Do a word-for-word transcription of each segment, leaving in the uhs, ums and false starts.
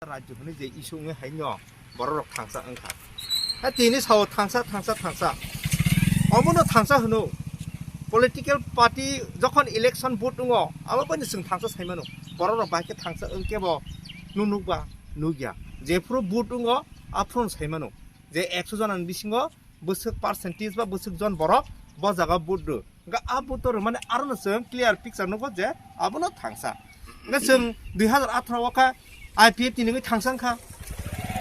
Rajyo hwnwi je issue wngwi haino borok rok thangsa wngkha. Ha, tini sao thangsa, thangsa, thangsa. Omono thangsa hwno. Political party jokhon election vote wngo, abo bai chwng thangsa saimano. Borok rok bai khe thangsa wngkhe bo nung nukba nukya. Jephuru vote wngo, aphuru saimano. Je ekso jona ni bisingo bwswk percentage ba bwswk jon borok bo jaga vote rw. Hwnkhe a vote rw mani aro no chwng clear picture nugo je abono thangsa. Hwnkhe chwng dui hazar atharo o kha I P F T ni wngwi thangsa wngkha.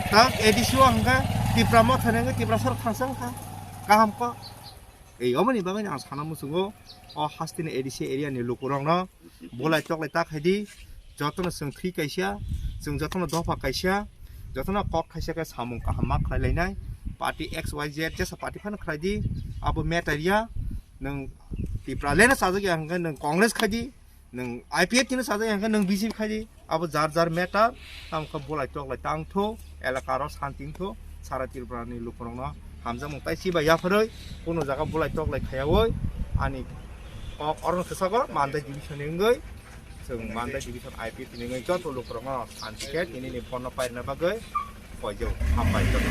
Ta A D C o hwnkhe Tipra Motha ni wngwi Tiprasa rok thangsa wngkha. Kaham kok. Ei, oboni bagwi ang sana muchungo o hasteni A D C area ni lukurokno bolai toklai ta khaidi, jotono chwng thwi kaisa, chwng jotono dopha kaisa, jotono kok thaisa khe samung kaham ma khlai lainai. Party X Y Z jesa party phano khlai di, abo matter ya. Nwng Tipra leno sajak ya hwnkhe nwng Congress khaidi, nwng I P F T no sajak ya hwnkhe nwng B J P khaidi. Abo jar jar matter, tamo khe bolai toklai tang tho, elaka ro santi wng tho, sara Tripura ni lukurokno hamjakmung tai chiba yapharwi, kuno jaga bolai toklai khayawoi, ani kok oro no kwchakgo Mandai division ni wngwi, chwng Mandai division I P F T ni wngwi joto lukurokno santi khe tini ni phone no pairina bagwi poijao hambai joto.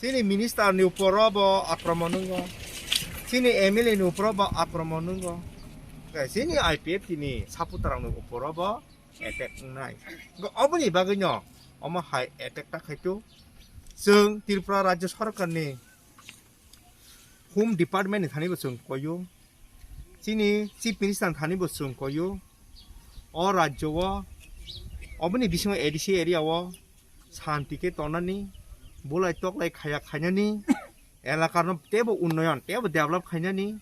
Chini minister ni upor o bo akromon wngo. Chini M L A ni upor o bo akromon wngo. Tei chini I P F T ni supporter rok ni upor o bo attack wngnai. Bo oboni bagwi no omo hai attack ta khai tu. Chwng Tripura Rajya Sarkar ni Home Department ni thani bo chwng koyo. Chini Chief Minister ni thani bo chwng koyo. O rajyo o, oboni bisingo A D C area o santi khe tongnani, bolai toklai khaya khainani, elaka no teibo unnoyon, teibo develop khainani.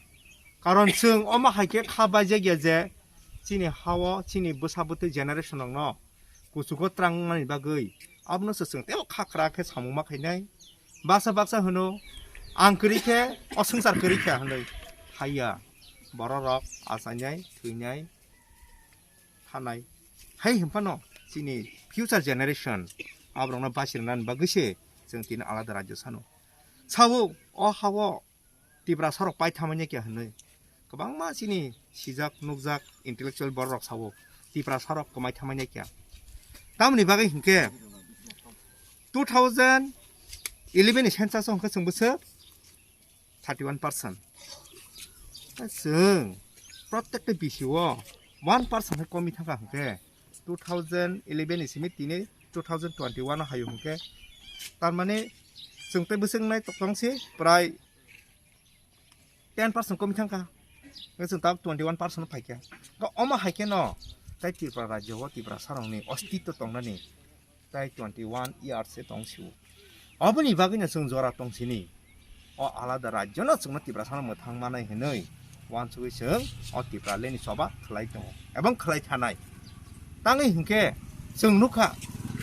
Karon chwng omo hai khe kha baijak ya je chini ha o, chini bwsa bwtwi generation rok no kuchugo twrang wngmani bagwi abono se chwng teibo kha kwrak khe samung ma khainai. Baksa baksa hwno, "Ang kwrwi khe, o swngchar kwrwi khe," hwnwi haiya. Borok rok achainai, thwinai, thanai. Hai hwnphano chini future generation aborokno bachirwnani bagwi se chwng tini alada rajyo sano. Sao, o ha-o Tiprasa rok paithamani kya hwnwi kwbangma chini sijak nukjak intellectual borok rok sao Tiprasa rok kwmai thamani kya. Tamoni bagwi hinkhe two thousand eleven ni census o hinkhe chwng bwswk thirty one percent. Chwng protekta B C o one percent hai komi thangkha hinkhe two thousand eleven ni simi tini two thousand twenty one o hayo hinkhe, tarmani chwng tei bwswk nai tongsi prai ten percent komi thangkha. Hwnkhe chwng tabuk twenty one percent phaikha. Hwnkhe omo hai kheno tai Tripura rajyo o Tiprasa rokni ostitto tongnani tai twenty one years se tong sio. Oboni bagwino chwng jora tong sini. O alada rajyono chwngno Tiprasano mwthang manai hwnwi uansugwi chwng o Tipralandni choba khlai tongo ebong khlai thanai. Tangwi hinkhe chwng nukha